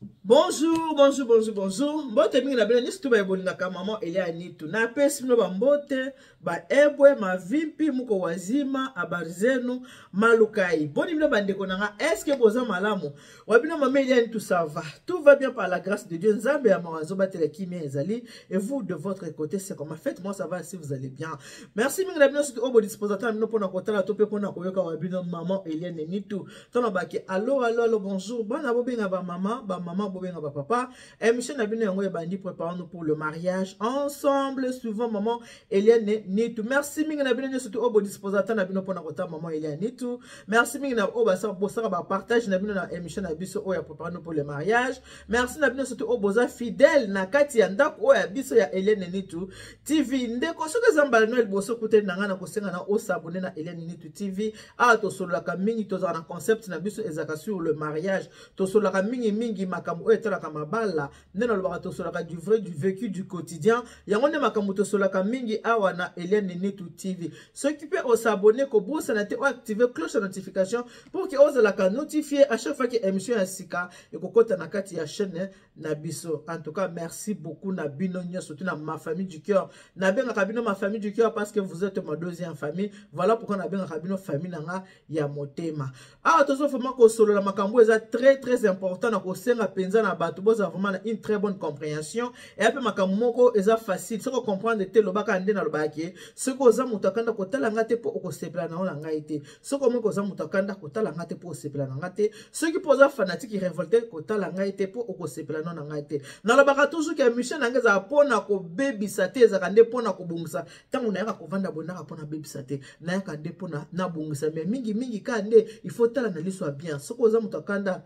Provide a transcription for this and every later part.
Bonjour, bonjour, bonjour, bonjour. Mbote mingi na bino nyonso tu baye bolingaka maman Elia Nitu. Napesi bino bambote, baebwe, mavimpi, muko wazima, habari zenu, malukai. Boni bino bandeko na nga, est-ce que boza malamu? Wa bino maman Elia Nitu ça va. Tout va bien par la grâce de Dieu. Nzambe ya mawa azobatela kimia ezali. Et vous de votre côté, c'est comment? Faites-moi savoir si vous allez bien. Merci mingi na bino surtout oyo bodisposata na bino mpona kotala to mpe mpona koyoka wa bino maman Elia Nitu. Tolobaki allo allo allo bonjour bana bobenga ba mama ba mama bobenga ba papa émission na bino yango ebandi préparons-nous pour le mariage ensemble suivant maman Eliane Nitu. Merci mingi na bino nyonso to oyo bodisposata na bino mpona kotala maman Eliane Nitu. Merci mingi na oyo bosaka ba partage na bino na émission na biso oyo ya préparons-nous pour le mariage. Merci na bino surtout oyo boza fidèle na kati ya ndako oyo ya biso ya Eliane Nitu TV. Ndeko soki eza mbala no ya liboso okutani na ngai na kosenga na osabone na Eliane Nitu TV. Awa tosololaka mingi, tozalaka na concept na biso ezalaka sur le mariage. Tosololaka mingi mingi makambo oyo etalaka mabala, nde nalobaka tosololaka du vrai, du vécu, du quotidien. Yango nde makambo tosololaka mingi awa na Eliane Nitu TV. Soki mpe osabone, kobosana te oactive cloche ya notification pour que ozalaka notifié à chaque fois que émission ya sika ekokota na kati ya chaîne na biso. En tout cas, merci beaucoup na bino nyonso, surtout na ma famille du cœur. Nabengaka bino ma famille du cœur parce que vous êtes ma deuxième famille. Voilà pourquoi nabengaka bino famille na nga ya motema. Awa tozo vraiment kosolola makambo eza très très important na kosenga penza na bato boza vraiment na une très bonne compréhension. Et puis makambo moko eza facile soki comprendre te, lobaka nde nalobaka ke soki oza moto akanda kotala nga te mpo okosepela na yo na ngai te. Soki omoni koza moto akanda kotala nga te mpo osepela na nga te. Soki mpo oza fanatique révolté kotala ngai te mpo okosepela no na ngai te. Nalobaka toujours ke mission na ngai ezalaka mpo na kobebisa te, ezalaka nde mpo na kobongisa. Ntango nayaka kovanda boye, nayaka mpo na bebisa te, nayaka nde mpo nabongisa. Mais mingi mingi kaka nde il faut tala na liso ya bien. Soki oza moto akanda,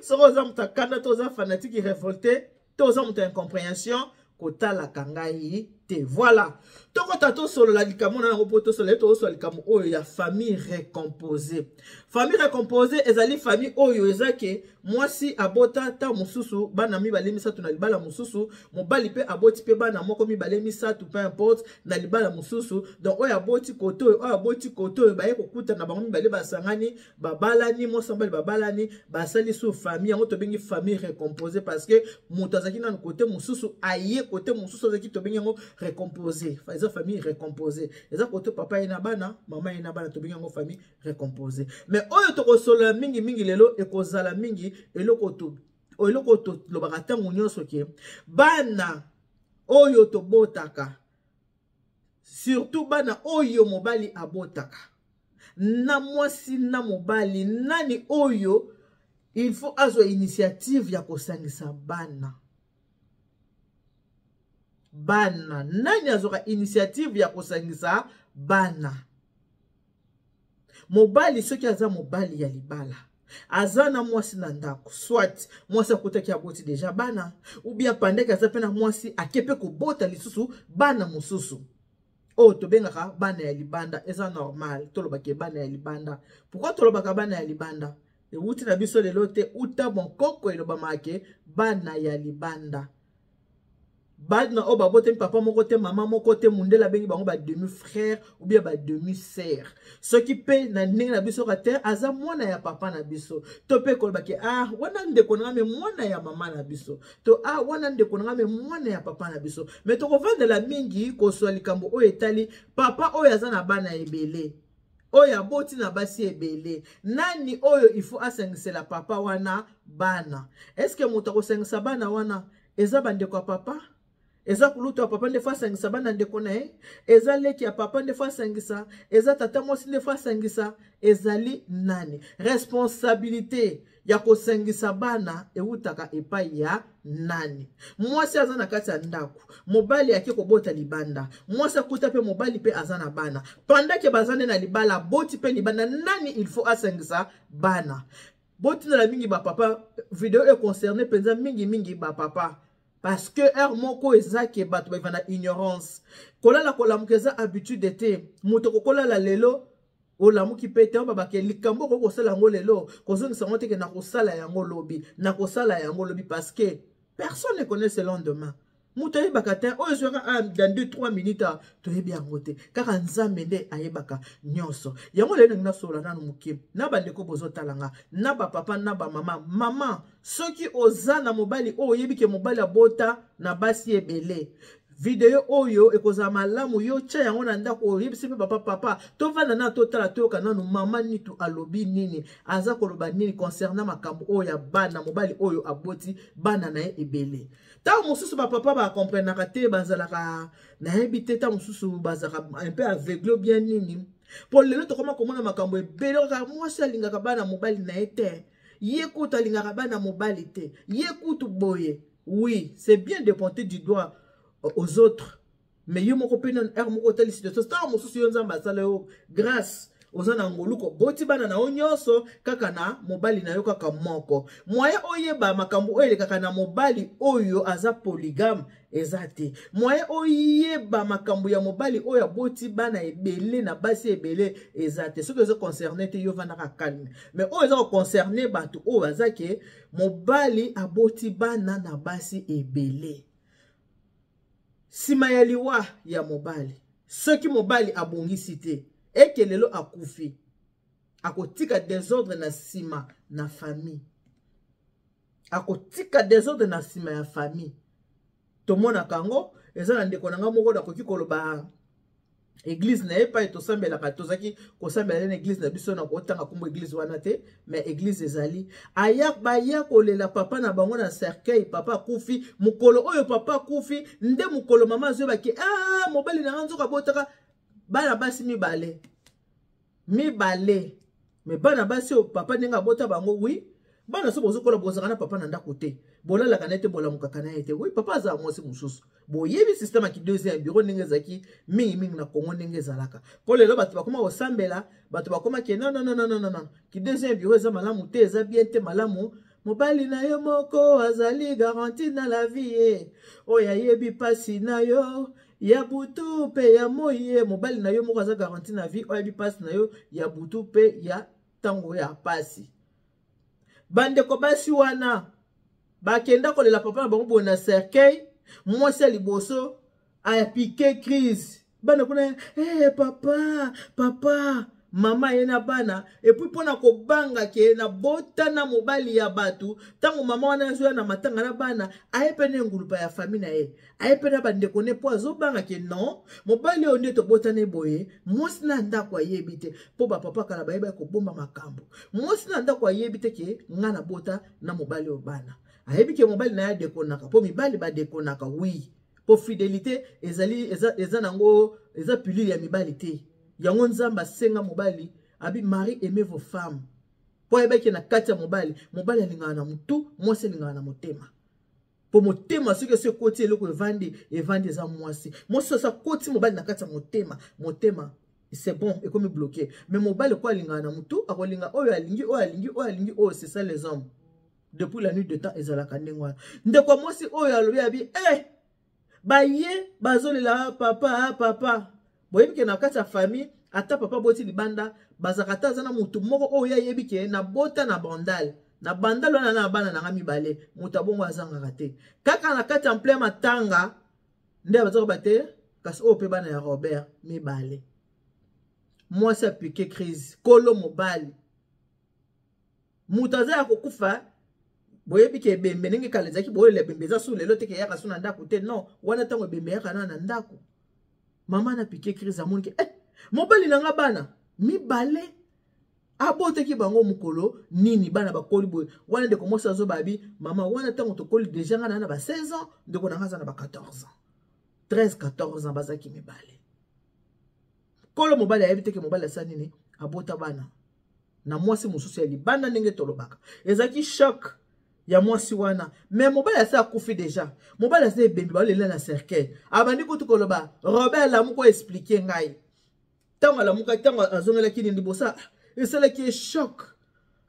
soki oza moto akanda to oza fanatique révolté to oza moto ya incompréhension, kotalaka ngai te. Voilà, tokota tosolola likambo na yango mpo tosolola ye, tokosola likambo oyo ya famille recomposée. Famille recomposée ezali famille oyo eza ke mwasi abota ta mosusu bana mibale misato na libala mosusu, mobali mpe aboti mpe bana moko mibale misato, peu importe, na libala mosusu. Donc oyo aboti kote oyo, oyo aboti kote oyo, baye kokutana bango mibale, basangani, babalani, mwasi mobali babalani, basali su famille. Yango tobengi famille recomposée parce que moto azalaki nanu kote mosusu, aye kote mosusu azalaki, tobengi yango recomposé. Eza famille recomposée, eza kote papa ye na bana, mama ye na bana, tobengi yango famille recomposée. Mais oyo tokosolola mingi mingi lelo ekozala mingi eloko tolobaka ntango nyonso ke bana oyo tobotaka, surtout bana oyo mobali abotaka na mwasi na mobali, nani oyo il faut azwa initiative ya kosangisa bana? Bana, nani azwaka initiative ya kosangisa bana? Mobali soki aza mobali ya libala, aza na mwasi na ndako, soit mwasi akutaki aboti deja bana, ou bien pandaki aza mpe na mwasi, ake mpe kobota lisusu bana mosusu oyo tobengaka bana ya libanda. Eza normal tolobaka bana ya libanda. Pourquoi tolobaka bana ya libanda? Ewuti na biso lelo te, uta bonkoko elobamaka ke bana ya libanda, bana oyo babotami papa moko te, mama moko te, mundele abengi bango ba demi frère ou bien ba demi sœur. Soki mpe na ndenge na biso ka te, aza mwana ya papa na biso, to mpe kolobaki ah wana ndeko na nga me mwana ya mama na biso, to ah wana ndeko na nga me mwana ya papa na biso. Me tokovandela mingi koswa likambo oyo etali papa oyo aza na bana ebele, oyo aboti na basi ebele. Nani oyo il faut asangisela papa wana bana? Est-ce moto akosangisa bana wana eza bandeko ya papa? Eza kulutu ya papa nde fo asangisa bana ndeko na ye? Eza leki ya papa nde fo asangisa? Eza tata mwasi nde fo asangisa? Ezali nani? Responsabilité ya kosangisa bana ewutaka epai ya nani? Mwasi aza na kati ya ndako, mobali ake kobota libanda, mwasi akuta mpe mobali mpe aza na bana, pendant baza nde na libala, aboti mpe libanda, nani il faut asangisa bana? Botindela mingi bapapa, video econcerne mpenza mingimingi bapapa, parce que heure moko eza ke bato baiva na ignorance. Kolala kolamuka eza habitude te. Moto kokolala lelo, olamuki mpe te, babake likambo okoki kosala yango lelo, kozongisa yango teke nakosala yango lobi, nakosala yango lobi, parce que personne ne connaît ce lendemain. Moto ayebaka te oyo ezwaka ah, dans 2 3 minutes ah, toyebi yango te. Kaka Nzambe nde ayebaka nyonso. Yango lelo ndenge nasolola nanu moke na bandeko bozotala nga, na bapapa na bamama. Mama, soki oza na mobali oyo oyebi ke mobali abota na basi ebele, video oyo ekozala malamu yo tya yango na ndako, oyebisi mpe papa, papa tovanda na totala, toyoka nanu mama Nitu alobi nini, aza koloba nini concernant makambo oyo ya bana, mobali oyo aboti bana na ye ebele. Ntango mosusu bapapa bakomprenaka te, bazalaka nayebi te, ntango mosusu bazalaka un peu aveugle bien nini, mpo lelo tokoma komona makambo ebele kaka mwasi alingaka bana mobali na ye te, ye kutu alingaka bana mobali te, ye kutu boye. Oui, c'est bien de pointer du doigt aux autres, mais yo moko mpe nanu heure moko otali situation. Ntango mosusu yo Nzambe asala yo grâce, oza na ngolu, koboti bana na yo nyonso kaka na mobali na yo kaka moko. Moyen oyeba makambo oyo elekaka na mobali oyo aza polygame eza te. Moyen oyeba makambo ya mobali oyo aboti bana ebele na basi ebele eza te. Soki eza concerne te, yo vandaka calme. Mais oyo eza koconcerne bato oyo baza ke mobali aboti bana na basi ebele, nsima ya liwa ya mobali, soki mobali abongisi te, eke lelo akufi, akotika desordre na nsima na famille, akotika desordre na nsima ya famille. Tomonaka yango. Eza na ndeko na ngai moko, nakoki koloba église na ye epai tosambelaka, tozalaki kosambela na église na biso, na kotanga nkombo église wana te, mais église ezali. Aya baya kolela papa na bango na cercueil, papa akufi. Mokolo oyo papa akufi nde mokolo mama azoyebaki, ah, mobali na nga nzoka abotaka bana basi mibale mibale. Me bana basi oyo papa ndenge abota bango, oui, bana so bozokola, bozalaka na papa na ndako te, bolalaka na ye te, bolamukaka na ye te. Oui, papa azala mwasi mosusu. Boyebi système ya deuxième bureau ndenge ezalaki mingimingi na Congo, ndenge ezalaka, mpo lelo bato bakoma kosambela, bato bakoma ke non, non, non, non, non, non, ki deuxième bureau eza malamu te, eza bien te. Malamu mobali na yo moko azali garantie na la vie ye, oyo ayebi mpasi na yo ya butu mpe ya moi ye. Mobali na yo moko aza garantie na vie, oyo ayebi mpasi na yo ya butu mpe ya ntango ya mpasi. Bandeko basi wana bakenda kolela papa na bango boye na cercueil, mwasi ya liboso apike crise, bana kuna, hey, papa, papa, mama ye na bana. Et puis mpona kobanga ke na bota na mobali ya bato, ntango mama wana azoya na matanga na bana, aye mpe na engulupa ya famille na ye, aye mpe na bandeko ne, mpo azobanga ke non, mobali oyo nde tobotani boye, mwasi na ndako ayebi te, mpo bapapa kala bayebaki kobomba makambo. Mwasi na ndako ayebi te ke nga nabota na mobali oyo bana, ayebi ke mobali na ye adekonaka, mpo mibali badekonaka, oui, mpo fidélité ezali eza, eza nango eza pilule ya mibali te. Yango Nzambe asenga mobali abi mari, aimez vos femmes, mpo ayebaki na kati ya mobali, mobali alingaka na motu, mwasi alingaka na motema, mpo motema soki esi ekoti eloko evandi, evandi, eza mwasi. Mwasi oyo akoti mobali na kati ya motema, motema c'est bon, ekomi bloqué. Mais mobali ko alingaka na motu, akolinga oyo alingi, oyo alingi, oyo alingi, oyo. C'est ça les hommes depuis la nuit de temps, ezalaka ndenge wana. Ndeko mwasi oyo alobi abi, eh, baye bazolela papa, papa, boyebi ke na kati ya famille, ata papa boti libanda, bazalaka ata aza na motu moko oyo ayebi ke nabota na bandal, na bandal wana na bana nanga mibale. Moto abongo azangaka te. Kaka na kati ya plein matanga nde bazaka te, kasi oyo mpe bana ya Robert mibale. Mwasi apike crise, kolo mobali, moto aza ya kokufa. Boyebi ke ebembe ndenge kala ezalaki, boyelela ebembe eza su lelo te ke eyaka su na ndako te, non. Wana ntango ebembe eyaka na na ndako, mama na pike crise, amoni ke eh, mobali na nga bana mibale abotaki bango mokolo nini, bana bakoli boye. Wana ndeko mwasi azobabi mama wana, ntango tokoli deja, nga na na ba 16 ans, ndeko na nga aza na ba 14 ans, 13 14 ans, bazalaki mibale. Kolo mobali ayebi te ke mobali asala nini, abota bana na mwasi mosusu ya libanda. Ndenge tolobaka, ezalaki choc ya mwasi wana. Me mobali asi akufi deja, mobali aza ebembi, baolela na cercueil, abandi kutu koloba, Robert alamuki, oexplike ngai. Ntango alamukaki, ntango azongelaki nini liboso, esalaki ye choc.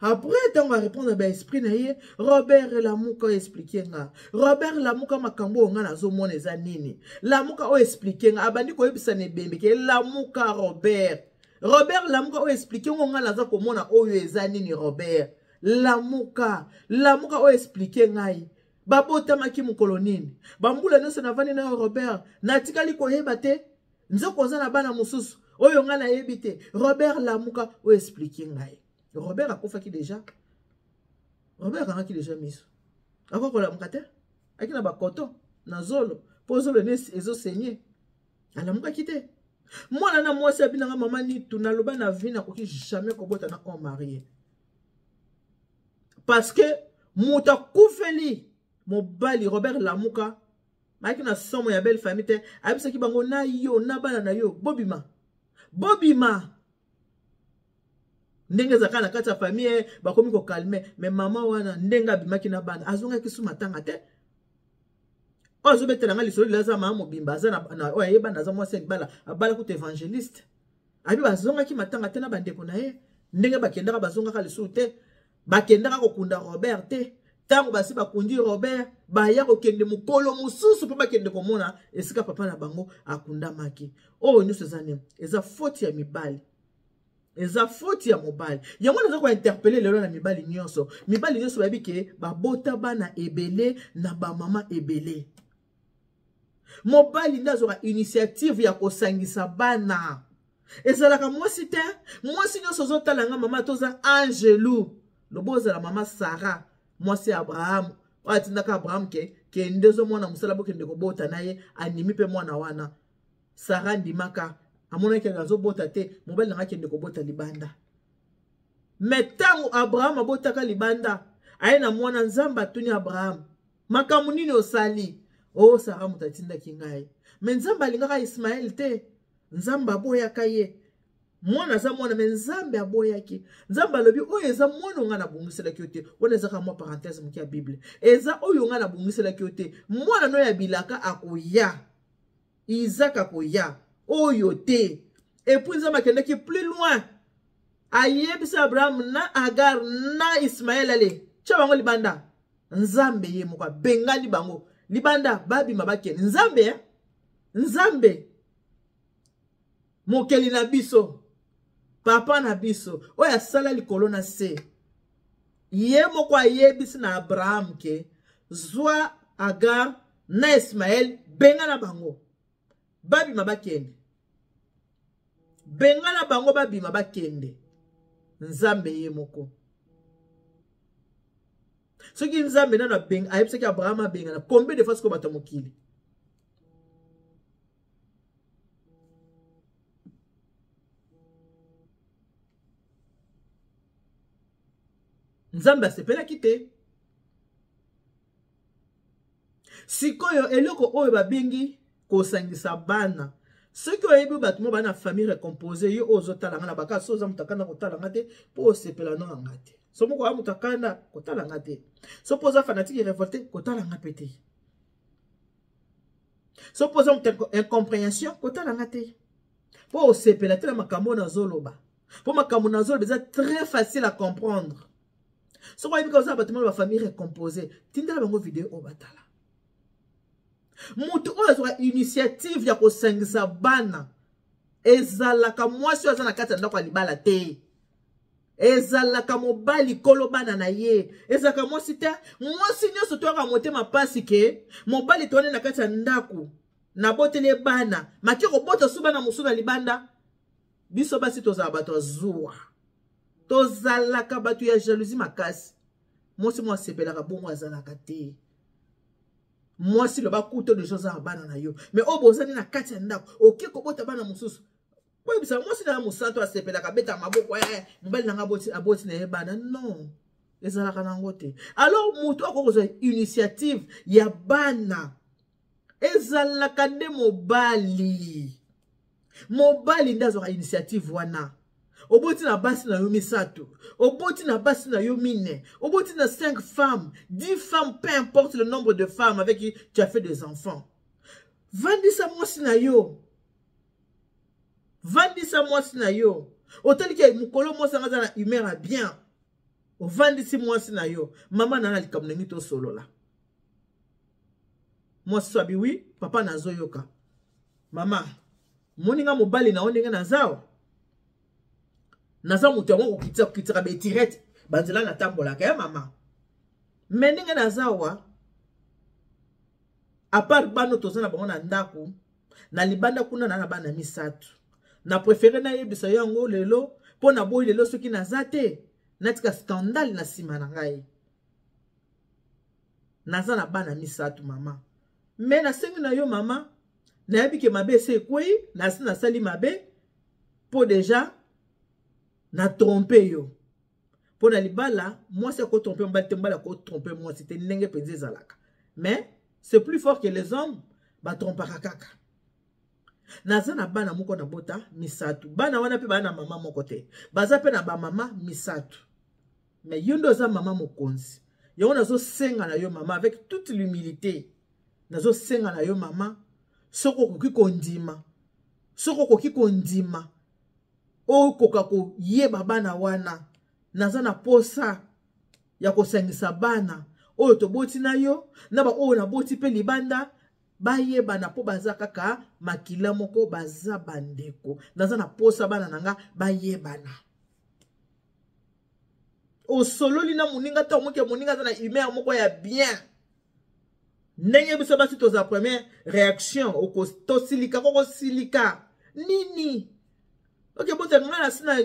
Après ntango arépondre baesprit na ye, Robert lamuka, oexplike nga, Robert lamuka, makambo oyo nga nazomona eza nini, lamuka oexplike nga. Abandi koyebisa na ebembe ke lamuka Robert, Robert lamuka, oyo explike ngo ngai naza komona oyo eza nini, Robert lamuka, lamuka oyo explike ngai. Babotamaki mokolo nini? Bambula nyonso navandi na yo Robert, natikali koyeba te. Nzoko oza na bana mosusu oyo ngai nayebi te. Robert, lamuka oexplike ngai. Robert akufaki deja. Robert akangaki deja miso, akoki kolamuka te, aki na bakoto na zolo mpo zolo ene ezosenye, alamukaki te. Mwana na mwasi abinanga mama Nitu, naloba na vie nakoki jamais kobota na homme marie, parce que moto akufeli mobali. Robert lamuka, bayaki na somo ya belle famille te, ayebisaki bango na yo na bana na yo bobima, bobima. Ndenge ezalaka na kati ya famille, bakomi kokalme. Me mama wana, ndenge abimaki na bana, azongaki su matanga te. Oyo azobetela nga lisolo lelo aza mama mobimba, aza oyo ayebana, aza mwasi ya libala, abala kutu évangéliste. Abi bazongaki matanga te na bandeko na ye. Ndenge bakendaka, bazongaka lisusu te. Bakendaka kokunda Robert te. Ntango basi bakundi Robert, baya kokende mokolo mosusu mpo bakende komona esika papa na bango akundamaki. Oyo nyonso eza nini? Eza faute ya mibali, eza faute ya mobali. Yango naza kointerpele lelo na mibali nyonso. Mibali nyonso bayebi ke babota bana ebele na bamama ebele. Mobali nde azwaka initiative ya kosangisa bana, ezalaka mwasi te. Mwasi nyonso ozotala nga, mama, toza angelu lobo, ozala mama Sara, mwasi ya Abraham, oyo atindaka Abraham ke kende ozomona mosala, bokende kobota na ye, andimi mpe mwana wana. Sara andimaka, amonaki azobota te, mobali nanga akende kobota libanda. Me ntango Abraham abotaka libanda, aye na mwana, Nzambe atuni Abraham: makambo nini osali? O oh, Sara moto atindaki ngai. Me Nzambe alingaka Ismaele te, Nzambe aboyaka ye. Mwana aza mwana, me Nzambe aboyaki. Nzambe alobi: oyo eza mwana ngai nabongiselaki yo te. Wana ezaka mwa parenthèse moke ya Bible. Eza oyo ngai nabongiselaki yo te. Mwana no ya bilaka akoya, Isaac akoya, oyo te. Epuis Nzambe akendaki plus loin, ayebisi Abraham na Agar na Ismael: ale tya bango libanda. Nzambe ye moko abengani bango libanda, babima, bakende. Nzambe, eh? Nzambe mokeli na biso, papa na biso oyo asala likolo na se, ye moko ayebisi na Abraham ke zwa Agar na Ismael, bengana bango, babima, bakende. Bengana bango, babima, bakende. Nzambe ye moko. Soki Nzambe nano ayebisaki Abraham abengana, combien de fois sikoyo bato ya mokili? Nzambe asepelaki te. Sikoyo eloko oyo babengi kosangisa bana, soki oyebi bato mo bana famille recomposé, yo oyo ozotala nga na baka, so oza moto akanda, kotala nga te, mpo osepela no na nga te. So moko oya moto akanda, kotala nga te. So mpo oza fanatique révolté, kotala nga mpe te. So mpo oza moto incompréhension, kotala nga te, mpo osepela te na makambo oyo nazoloba, mpo makambo nazoloba eza très facile à comprendre. Soki oyebi ka oza bato mona bafamille recomposé, tindela bango video oyo batala. Moto oyo azwaka initiative ya kosangisa bana ezalaka mwasi oyo aza na kati ya ndako ya libala te, ezalaka mobali kolo bana na ye, ezalaka mwasi te. Mwasi nyonso toyaka motema mpasi ke mobali towane na kati ya ndako, naboteli ye bana, maki kobota su bana mosusu na libanda. Biso basi tozala bato ya zuwa, tozalaka bato ya jalousie makasi. Mwasi mwa asepelaka bongo azalaka te. Mwasi loba kuto deja oza na bana na yo, me oyo bozali na kati ya ndako, oke kobota bana mosusu. Boyebisa mwasi na ya mosantu asepelaka, abeta maboko, eh, mobali na nga aboti na ye bana. Non, ezalaka nango te. Alors moto akoki kozwa initiative ya bana ezalaka nde mobali. Mobali nde azwaka initiative wana. Oboti na basi na yo misato, oboti na basi na yo mine, oboti na 5 femmes, 10 femmes, peu importe le nombre de femmes avec qui tu as fait des enfants, vandisa mwasi na yo, vandisa mwasi na yo. Otali ke mokolo mwasi anga aza na humeur ya bien, ovandisi mwasi na yo: mama, na na likambo ndenge tosolola. Mwasi so abi: wi papa, nazoyoka. Mama, moninga mobali na yo, ndenge naza awa, naza moto yango kokitisa kokitisaka betirete banzela natambolaka ya mama, me ndenge naza awa. Apart bana toza na bango na ndako, na libanda kuna na bana misato. Na préféré nayebisa yo yango lelo mpo na boyi lelo soki naza te natika scandale na nsima na ngai. Naza na bana misato mama, me nasengi na yo mama, nayebi ke mabe esi ekwei, nasi nasali mabe mpo deja na trompe yo. Mpo na libala mwasi akotrompe mobali te, mobali akotrompe mwasi te, ndenge mpenza ezalaka. Mais c'est plus fort que les hommes, batrompaka kaka. Naza na bana moko na bota misato, bana wana mpe baa na mama moko te, baza mpe na bamama misato. Mais yo nde oza mama mokonzi, yango nazosenga na yo mama, avec toute l'humilité, nazosenga na yo mama, soki okoki kondima, soki okoki kondima okoka koyeba bana wana. Naza na posa ya kosangisa bana oyo toboti na yo na baoyo naboti mpe libanda, bayebana mpo baza kaka makila moko, baza bandeko. Naza na posa bana na nga bayebana. Osololi na moninga to moke, moninga aza na humeur moko ya bien, ndenge biso basi toza première réaction tosilika, kokosilika nini? Ok, bota nga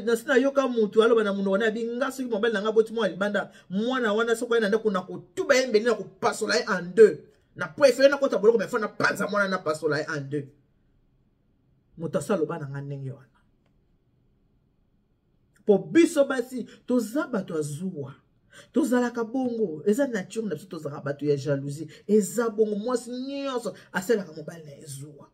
nasi nayoka mutu aloba na monoko na yabi nga, soki mobali na nga boti mwana libanda, mwana wana soki aye na ndako na kotuba ye mbeli, na kopasola ye en deux. Na préféré nakota boloko, mais fo napanza mwana, napasola ye en deux. Moto aso aloba na nga ndenge wana, po biso basi toza bato ya zuwa, tozalaka bongo, eza nature na biso, tozalaka bato ya jalousie. Eza bongo, mwasi nyonso asalaka mobali na ye zuwa.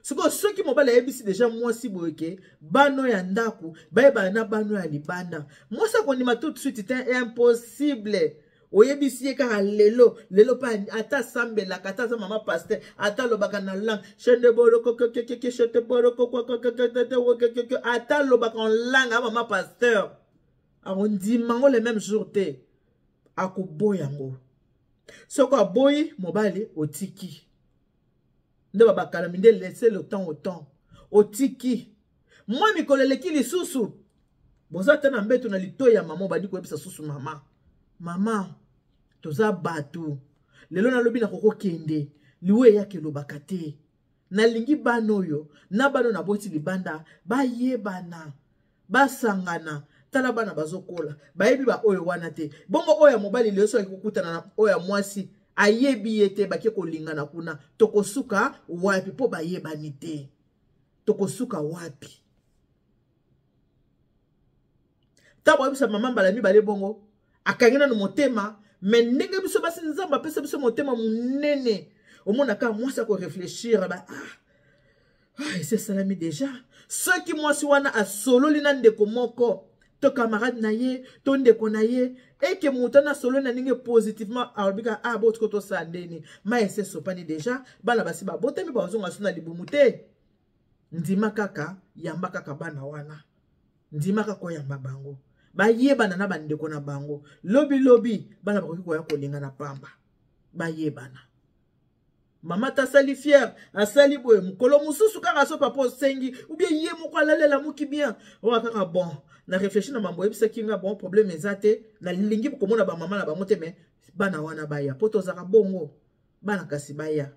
Sikoyo soki mobali ayebisi deja mwasi boye ke bano ya ndako bayebana na bano ya libanda, mwasi akondima tout de suite te, impossible. Oyebisi ye kaka lelo lelo mpe, ata asambelaka, ata aza mama pasteur, ata alobaka na langue shende borokokokekeke shete borokokokokekeke, ata alobaka en langue ya mama pasteur, akondima yango le même jour te, akoboya yango. Soki aboyi, mobali otiki nde babakalami nde, laisse le temps au temps. Otiki mwa mikolo eleki lisusu, boza ata na mbeto na litoi ya mama, obandi koyebisa susu mama: mama, toza bato, lelo nalobi nakokokende, liwa eyaka elobaka te. Nalingi bana oyo na bana naboti libanda bayebana, basangana. Tala bana bazokola, bayebi baoyo wana te. Bongo oyo ya mobali lelo soki kokutana na oyo ya mwasi, ayebi ye te, bake kolingana kuna, tokosuka wapi? Mpo bayebani te, tokosuka wapi? Ntango ayebisa mama mbala mibale bongo, akangi nano motema. Me ndenge biso basi Nzambe apesa biso motema monene, omonaka mwasi akoreflechir ba ah, esi esalami deja. Soki mwasi wana asololi na ndeko moko to camarade na ye to ndeko na ye, eke moto wana asololi na ndenge positivement, alobi kaka ah, botiko tosala ndeni, mai esi esopani deja, bana basi babotami, bazonga so na libumu te. Ndima kaka, yamba kaka bana wana, ndima kaka koyamba bango, bayebana na bandeko na bango. Lobi lobi bana bakoki koya kolinga na pamba, bayebana. Mama ta asali fiere, asali boye, mokolo mosusu kaka so papa osengi ubie ye moko alalela moki bien oyo kaka bon, na réfléchi na mambo oyebisaki nga, bon, problème eza te, nalingi komona bamama na bango te, mais bana wana baya, mpo tozalaka bongo, bana kasi baya.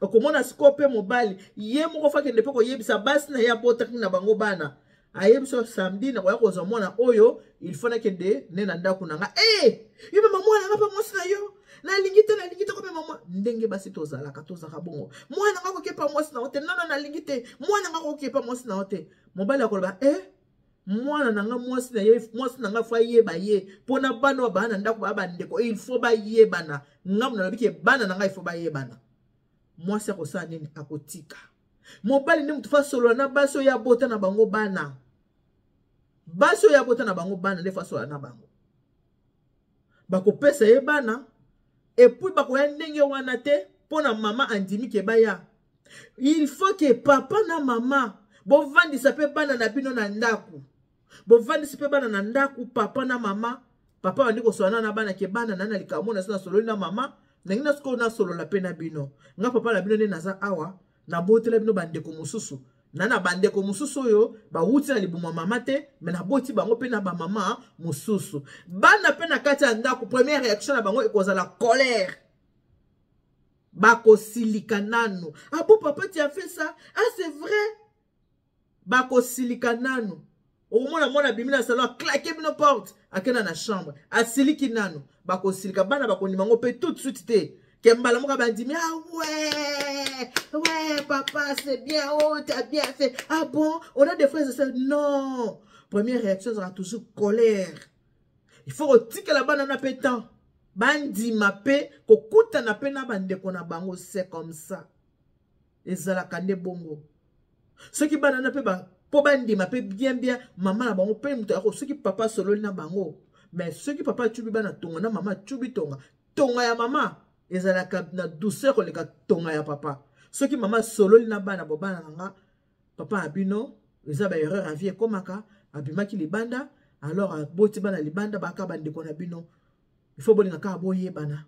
Okomona sikoyo mpe mobali ye moko fakende mpe koyebisa basi na ye abotaki na bango bana, ayebi so samedi nakoya kozwa mwana oyo, il faut nakende nde na ndako na nga. E yo mema mwana nga mpa mwasi na yo, nalingi te, nalingi te komema mwana. Ndenge basi tozalaka, tozalaka bongo. Mwana nga kokepa mwasi na yo te, nono, nalingi te, mwana nga kokepa mwasi na yo te. Mobali akoloba e mwana na nga mwasi na ye, mwasi na nga fo ayeba ye, mpo na bana oyo baa na ndako baa bandeko, il faut bayebana. Ngambo nalobi ke bana na ngai il faut bayebana. Mwasi akosala nini? Akotika mobali nde moto fo asolola na basi oyo abota na bango bana, basi oyo abota na bango bana nde fo asolola na bango. Bakopesa ye bana, et puis bakoya ndenge wana te mpo na mama andimi ke baya. Il faut ke papa na mama bovandisa mpe bana na bino na ndako, bovandisi mpe bana na ndako, papa na mama. Papa bandi koswana na bana ke bana na na likambo na so nasololi na mama ndenge na sikoyo nasolola mpe na bino. Nga papa na bino nde naza awa, nabotela bino bandeko mosusu na bandeko mosusu oyo bawuti na libumu ya mama te, me naboti bango mpe na bamama mosusu. Bana mpe na kati ya ndako, première réaction na bango ekozala colère. Bakosilika nanu. Ah bon papa, tu as fait ça? Ah, c'est vrai. Bakosilika nanu. Okomona mwana abimi na salon, aclaquer bino porte, akenda na chambre, asiliki nanu. Bakosilika, bana bakondima yango mpe tout de suite te ke mbala moko bandimi: "Ah ouais, ouais papa, c'est bien, oh, t'as bien fait, ah bon, on a des frères et sœurs." Non, première réaction ezalaka toujours colère. Il faut kotikela bana na mpe temps bandima mpe kokutana mpe na bandeko na bango. C'est comme ça, ezalaka nde bongo. Soki bana na mpe mpo bandima mpe bien bien, mama na bango mpe moto yako, soki papa asololi na bango. Mais soki papa atubi bana tonga na mama atubi tonga, tonga ya mama ezalaka na douceur koleka tonga ya papa. Soki mama asololi na bana bo: "Bana na nga, papa na bino eza baerreur ya vie, ekomaka, abimaki libanda, alors aboti bana libanda, baka bandeko na bino, il faut bolinga kaka boyebana,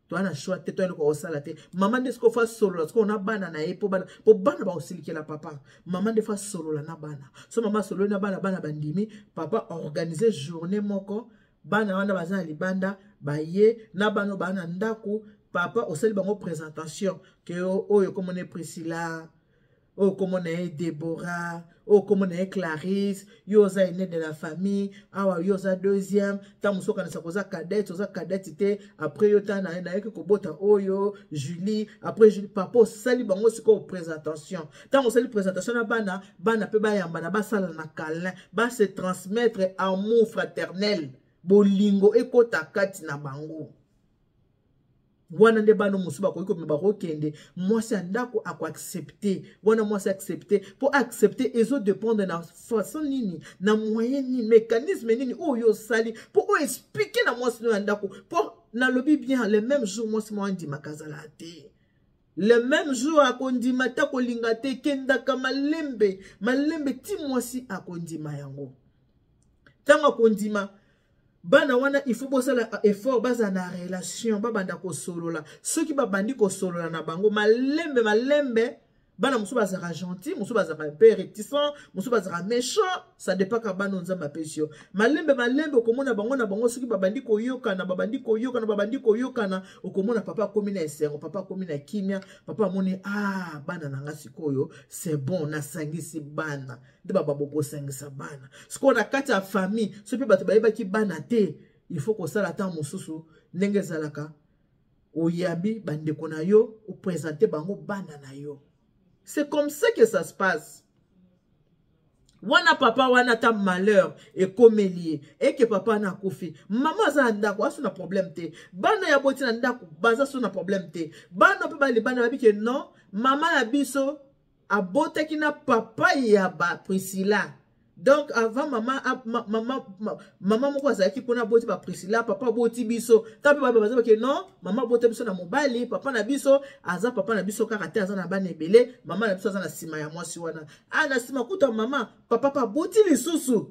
toza na choix te, to eloko kosala te." Mama nde sikoyo faut asolola sikoyo na bana na ye, mpo bana bakosilikela papa. Mama nde faut asolola na bana. So mama asololi na bana, bana bandimi, papa organise journée moko, bana wana baza na libanda baye na bana baa na ndako, papa osali bango présentation ke oyo komona Priscilla, oyo komona ye Debora, oyo komona ye Clarisse, yo oza aîné de la famille awa, yo oza deuxième, ntango mosusu okanisa koza cadette, oza cadette te, après yo ta nayeki kobota oyo Julie, après Julie. Papa osali bango sikoyo présentation. Ntango osali présentation na bana, bana mpe bayambana, basala na câlin, base transmettre amour fraternel, bolingo ekota kati na bango. Wana nde bana mosusu bakoki komema, bakokende, mwasi ya ndako akoaccepter. Wana mwasi accepte, mpo accepte ezodépendre na façon nini, na moyen nini, mécanisme nini oyo osali mpo oyo expliquer na mwasi no ya ndako. Mpo nalobi bien, le même jour mwasi moko andimaka azala te, le même jour akondima te, akolinga te. Ekendaka malembe malembe ti mwasi akondima yango. Ntango akondima, bana wana il faut bosala effort bazala na relation, babanda kosolola. Soki babandi kosolola na bango malembe malembe, bana mosusu bazalaka gentil, mosusu bazalaka mpe réticent, mosusu bazalaka méchant, ça dépend ka bana Nzambe apesi yo. Malembe malembe okomona bango na bango, soki babandi koyokana, babandi koyokana, babandi koyokana, okomona papa akomi na esengo, papa akomi na kimia, papa amoni: "Ah, bana na nga sikoyo c'est bon, nasangisi bana." Nde bababo kosangisa bana sikoyo na kati ya famille. So mpe bato bayebaki bana te, il faut kosala ata mosusu ndenge ezalaka, oyambi bandeko na yo, oprésenter bango bana na yo. C'est comme ça que ça se passe. Wana papa wana, ata malheur ekomeli ye, eke papa wana akufi, mama aza na ndako, aso na problème te, bana ya boti na ndako baza so na problème te. Bana mpe balibana babi ke non, mama na biso abotaki na papa ya ba Priscilla. Donc avant mama, mama, mama moko azalaki mpona aboti ba Priscilla, papa aboti biso. Ta mpe baza bake non, mama abota biso na mobali, papa na biso aza papa na biso kaka te, aza na bana ebele. Mama na biso aza na nsima ya mwasi wana, a na nsima kuta mama, papa mpe aboti lisusu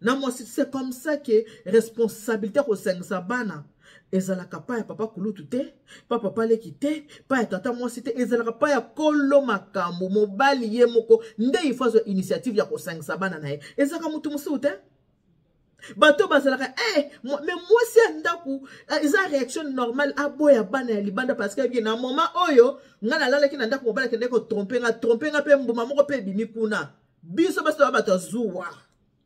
na mwasi. C'est comme ça que responsabilité kosangisa bana ezalaka pa ya papa kulutu te, pa papa leki te, pa ya tata mwasi te, ezalaka pa ya kolo makambo, mobali ye moko nde il faut azwa initiative ya kosangisa bana na ye. Ezalaka motu mosusu te. Bato bazalaka mais mwasi ya ndako eza réaction normale aboya bana ya libanda, parce que bien na moment oyo ngai nalalaki na ndako, mobali akendaki kotromper nga, tromper nga mpe mbuma moko mpe ebimi kuna. Biso basi toya bato ya zuwa,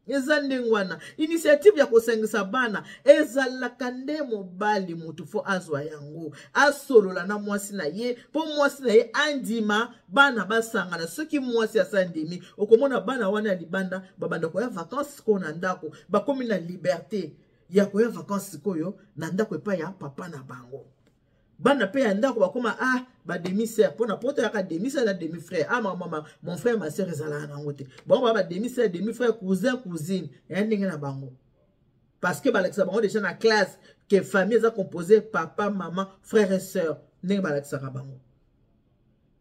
eza ndenge wana. Initiative ya kosangisa bana ezalaka nde mobali motu faut azwa yango, asolola na mwasi na ye mpo mwasi na ye andima bana basangana. Soki mwasi asa andimi, okomona bana wana ya libanda babanda koya vacance sikoyo na ndako, bakomi na liberté ya koya vacance sikoyo na ndako epai ya papa na bango. Bana mpe ya ndako bakóma ah ba demi sœur, mpona poto yaka demi sœur na demi frère. Ah mama, mon frère, ma sœur ezalaka nango te. Bango baa ba demi sœur, demi frère, cousin, cousine, eya ndenge na bango, parce que balakisa bango déjà na classe ke famille eza composé papa, mama, frère et sœur. Ndenge balakisaka bango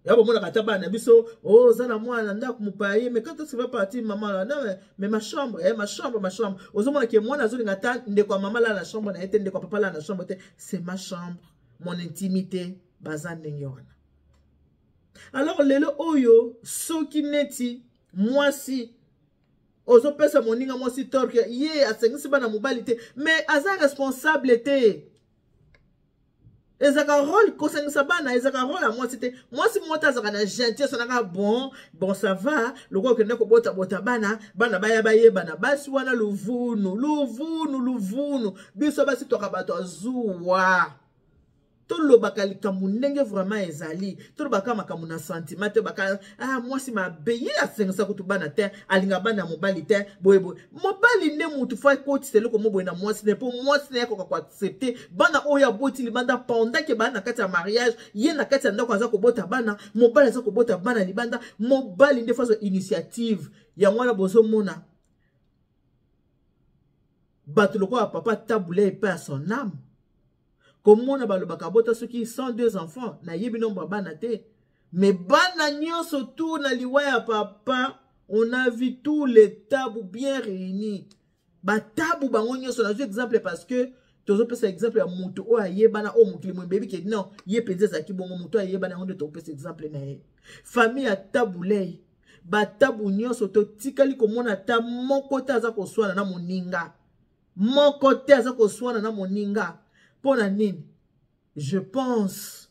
ya bomonaka ata bana na biso: "Oh, oza na mwana na ndako mopaya ye, mais quand est-ce que va partir maman là?" "Non, mais ma chambre, eh, ma chambre, ma chambre." Ozomona ke mwana azolinga ata ndeko ya mama lala na chambre na ye te, ndeko ya papa lala na chambre te. "C'est ma chambre, mon intimité." Baza ndenge wana. Alors lelo oyo, soki neti mwasi ozopesa moninga mwasi tort que ye asengisi bana mobali te, mais aza responsable te. Ezalaka role kosangisa bana, ezalaka role ya mwasi te. Mwasi moko te azalaka na gentillesse onaka bon bon ça va, lokola okende kobotabota bana, bana baya bayebana. Basi wana luvunu luvunu luvunu. Biso basi toka bato azuwa, tolobaka likambo ndenge vraiment ezali, tolobaka makambo na sentiment te. Baka ah, mwasi mabe ye asengisa kutu bana te, alinga bana ya mobali te, boyeboye. Mobali nde mutu fo akotisa eloko mo boye na mwasi na ye, mpo mwasi na ye akoka koaccepte bana oyo aboti libanda pendant ke baa na kati ya mariage. Ye na kati ya ndako aza kobota bana, mobali aza kobota bana libanda. Mobali nde fo azwa initiative. Yango wana bozomona bato lokola papa Tabu Ley, paix à son âme, komona balobaka abota soki 102 enfants, nayebi nombre ya bana te, mais bana nyonso tu na liwa ya papa, on a vu tous les Tabu bien réunis, batabu bango nyonso. Nazwi exemple parce que tozopesa exemple ya motu oyo ayebana, oyo mokili moyebi ke non, ye mpenza ezalaki bongo. Motu ayebana, yango nde tokopesa exemple na ye. Famille ya Tabu Ley, batabu nyonso, totikali komona ata moko te aza koswana na moninga, moko te aza koswana na moninga. Mpo na nini? Je pense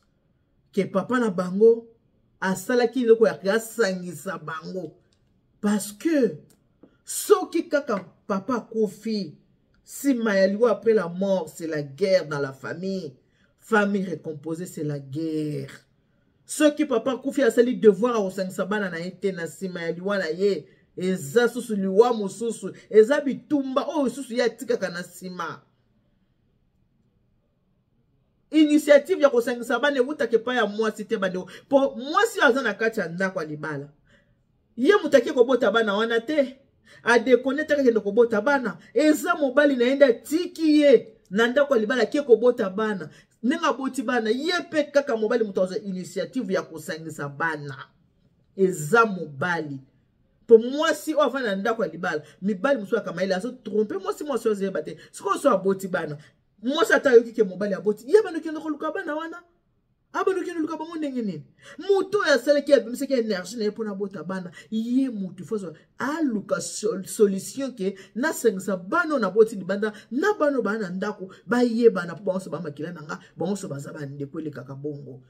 ke papa na bango asalaki eloko ya asangisa bango, parce que soki kaka papa akufi, nsima ya liwa, après la mort, c'est la guerre dans la famille. Famille recomposée, c'est la guerre. Soki papa akufi, asali devoir akosangisa bana na ye te, na nsima ya liwa na ye eza susu liwa mosusu, eza bitumba oyo susu ye atikaka na nsima. Initiative ya kosangisa bana ewutaka epai ya mwasi te, bandeko, mpo mwasi oyo aza na kati ya ndako ya libala, ye moto ake kobota bana wana te, adekone te, akende kobota bana. Eza mobali na ye nde atiki ye na ndako ya libala, ake kobota bana. Ndenge aboti bana, ye mpe kaka mobali moto azwa initiative ya kosangisa bana, eza mobali. Mpo mwasi oyo afandi na ndako ya libala, mibali mosusu akamayele, azotrompe mwasi, mwasi oyo azoyeba te. Sikoyo so aboti bana, mwasi ata ayoki ke mobali aboti ye, bando kende koluka bana wana, abando kende luka bango ndenge nini? Moto oyo asalaki, abimisaki énergie na ye mpona abota bana, ye motu fo aluka solution ke nasangisa bana oyo naboti libanda na bana oyo baa na ndako, bayebana, mpo bango nyonso bamakila na nga, bango nyonso baza bandeko. Elekaka bongo.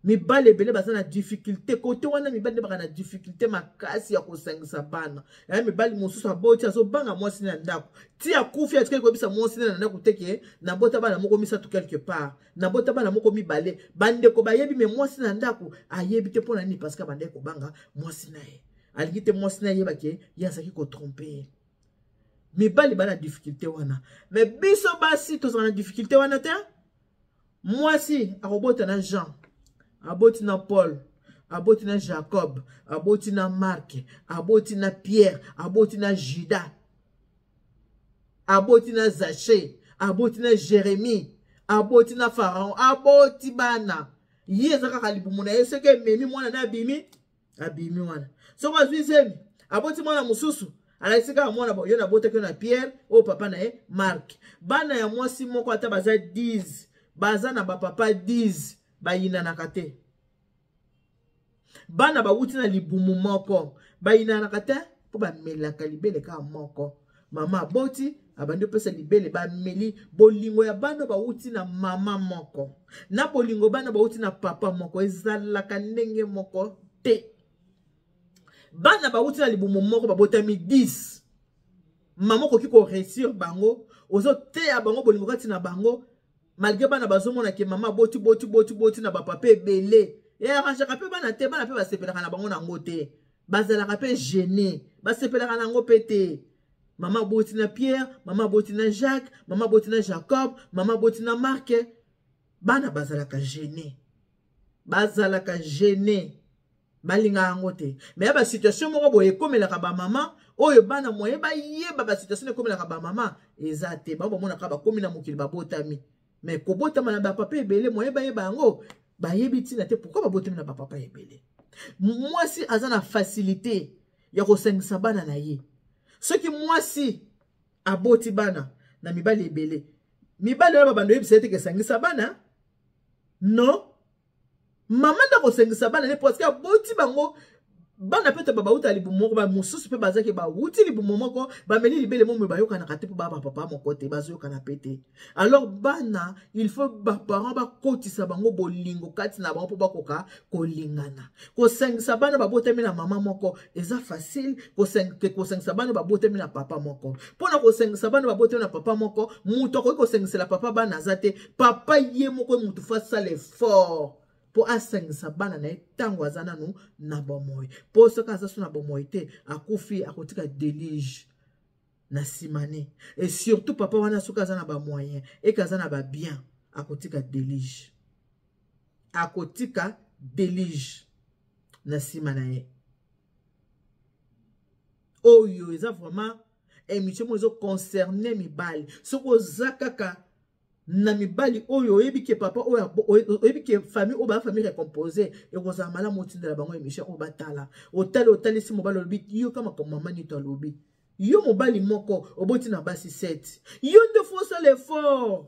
Mibali ebele baza na difficulté kote wana. Mibali nde baka na difficulté makasi ya kosangisa bana. Ya mibali mosusu aboti, azobanga mwasi na ndako ti akufi, atikali koyebisa mwasi na ndako te ke nabota bana moko, misato quelque part, nabota bana moko, mibale. Bandeko bayebi, me mwasi na ndako ayebi te. Mpo na nini? Parce que abandaki kobanga mwasi na ye, alingi te mwasi na ye yeba ke ye azalaki kotrompe ye. Mibali bana difficulté wana, me biso basi tozala na difficulté wana te. Mwasi akobota na Jean, aboti na Paul, aboti na Jacob, aboti na Mark, aboti na Pierre, aboti na Judas, aboti na Zache, aboti na Jérémie, aboti na Pharaon, aboti bana. Ye eza kaka libumu na ye. Soki ememi mwana na abimi, abimi wana. Soki azwi zemi, aboti mwana mosusu, alakisi kaka mwana yo nabotaki yo na Pierre oyo papa na ye Mark. Bana ya mwasi moko, ata baza 10, baza na bapapa 10, bayinanaka te. Bana bawuti na libumu moko, bayinanaka te, mpo bamelaka libele kaka moko. Mama aboti, abandi opesa libele, bameli. Bolingo ya bana bawuti na mama moko na bolingo bana bawuti na papa moko ezalaka ndenge moko te. Bana bawuti na libumu moko, babotami 10, mama okoki koresir bango, ozoteya bango bolingo kati na bango, malgré bana bazomona ke mama boti boti boti boti na bapapa ebele. Earrangeaka mpe bana te, bana mpe basepelaka na bango nango te, bazalaka mpe gêne, basepelaka nango mpe te. Mama aboti na Pierre, mama aboti na Jacques, mama aboti na Jacob, mama aboti na Mark, bana bazalaka gêne, bazalaka gêne, balingaka yango te. Me ya basituation moko boye ekomelaka bamama oyo, bana moye bayeba basituation ekomelaka bamama eza te. Bango bamonaka bakomi na mokili, babotami, me kobotama na bapapa ebele, moye bayeba yango, bayebi ntina te pourquoi babotami na bapapa ebele. Mwasi aza na facilité ya kosangisa bana na ye. Soki mwasi aboti bana na mibali ebele, mibali wana babando oyebisa ye te kesangisa bana. Non, mama nde akosangisa bana ne, parce que aboti bango. Bana mpe te bauta libumu moko, bamosusu mpe bazaki bauti libumu moko, bameli libele momo, bayokanaka te mpo baa bapapa moko te, bazoyokana mpe te. Alors bana, il faut baparent bakotisa bango bolingo kati na bango mpo bakoka kolingana. Kosangisa bana babotami na mama moko eza facile kosangisa bana babotami na papa moko. Mpo na kosangisa bana babotami na papa moko, moto akoki kosangisela papa bana aza te. Papa ye moko moto faut asala effort mpo asangisa bana na ye ntango aza nanu na bomoi, mpo soki aza so na bomoi te, akufi, akotika déluge na nsima ne. Et surtout papa wana, soki aza na bamoyen eke aza na babien, akotika déluge, akotika déluge na nsima na ye. Oyo eza vraiment émission moko ezoconcerne mibali. Soki oza kaka na mibali oyo oyebi ke papa oyo, oyebi ke famille oyo baa famille recomposé, ekozala malamu otindela bango émission oyo batala. Otali, otalisi mobali, olobi: "Yoka makambo mama Nito alobi. Yo mobali moko oboti na basi 7, yo nde faut osala effort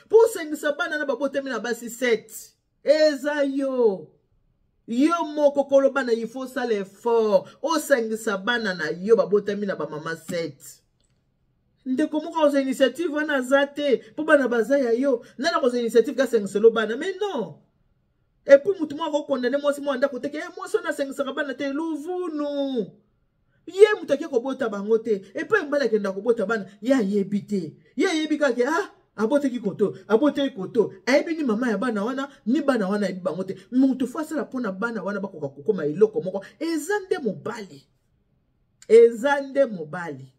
mpo osangisa bana na babotami na basi 7. Eza yo, yo moko koloba na, il faut osala effort osangisa bana na yo babotami na bamama 7." Ndeko moko akozwa initiative wana aza te, mpo bana baza ya yo. Nani akozwa initiative kasangiselo bana? Mais non. Et puis motu moko akokondane mwasi moko ndako teke mwasi wana asangisaka bana te. Luvunu, ye moto ake kobota bango te. Epai mobali akenda kobota bana, ye ayebi te. Ye ayebi kaka ah, abotaki koto, abotaki koto. Ayebi ni mama ya bana wana, ni bana wana ayebi bango te. Moto faut asala mpona bana wana bakoka kokóma eloko moko eza nde mobali, eza nde mobali.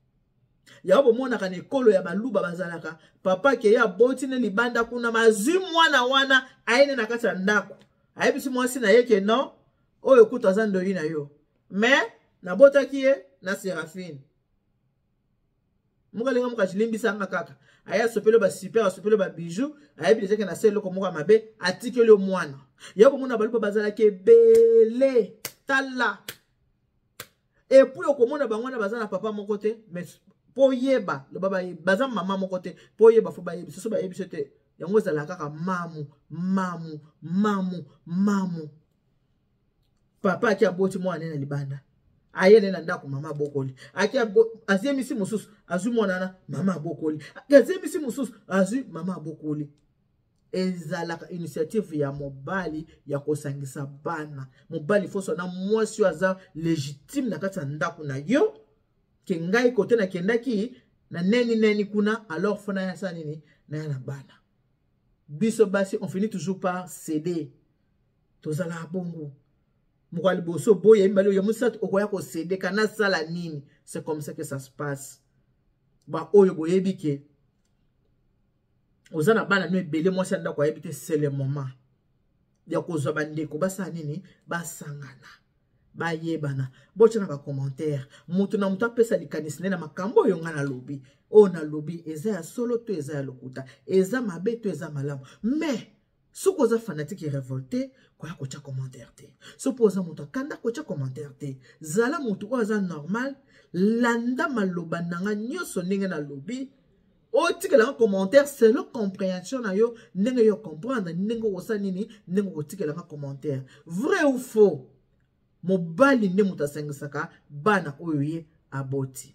Yango bomonaka na ekolo ya Baluba, bazalaka papa ke ye aboti ne libanda kuna, mazwi mwana wana, ayene na kati ya ndako, ayebisi mwasi na ye ke non, oyo kutu aza ndoi na yo, mais nabotaki ye na Séraphine moko alinga moko acilimbisanga kaka. Aye asopeli basuper, asopeli babijou, ayebi deja ke na se eloko moko ya mabe, atikeli yo mwana. Ya komona Baluba bazalaki ebele. Tala, et puis okomona bango wana baza na papa moko te, mais mpo oyeba, loba baza mama moko te. Mpo oyeba, faut bayebi soso, bayebi so te. Yango ezalaka kaka mamu, mamu, mamu, mamu. Papa aki aboti mwana na libanda, aye ne na ndako, mama abokoli. Aki azemisi mosusu, azwi mwana wana, mama abokoli. Azemisi mosusu, azwi, mama abokoli. Ezalaka initiative ya mobali ya kosangisa bana. Mobali faut na mwasi oyo aza légitime na kati ya ndako na yo, ke ngai kote nakendaki na neni neni kuna, alors faut nayasa nini, naya na bana. Biso basi, on finit toujours par céder. Tozalaka bongo. Moko ya liboso boye, ya mibale, ya misato, okoya kocéder ka nasala nini. C'est comme ça que ça se passe. Baoyo boyebi ke oza na bana no ebele, mwasi ya ndako ayebi te, c'est le moment ya kozwa bandeko basala nini, basangana, bayebana. Botya na bacommentaire, moto na moto apesa likanisi nde na makambo oyo ngai nalobi. Oyo nalobi eza ya solo to eza ya lokuta, eza mabe to eza malamu? Mais soki oza fanatique révolté, koya kotya commentaire te. Soki oza moto akanda, kotya commentaire te. Zala moto oyo aza normal. Landa maloba na nga nyonso ndenge nalobi, otikelanga commentaire selon compréhension na yo, ndenge yo comprendre, ndenge okosala nini, ndenge okotikelanga commentaire. Vrai ou faux, mobali nde moto asangisaka bana oyo ye aboti?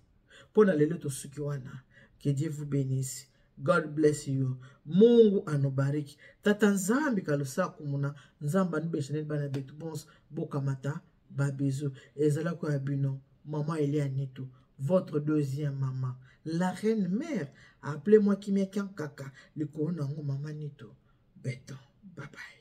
Mpo na lelo tosuki wana. Que Dieu vous bénisse. God bless you. Mungu anubariki. Tata Nzambi kalusaku muna Nzambe anubesha bana betu bonso. Bokamata babisous. Ezalaki ya bino mama Elia Nitu, votre deuxième maman, la reine mère. Appelez-moi Kimia Kaka likolo nango, mama Nitu Beton. Bye bye.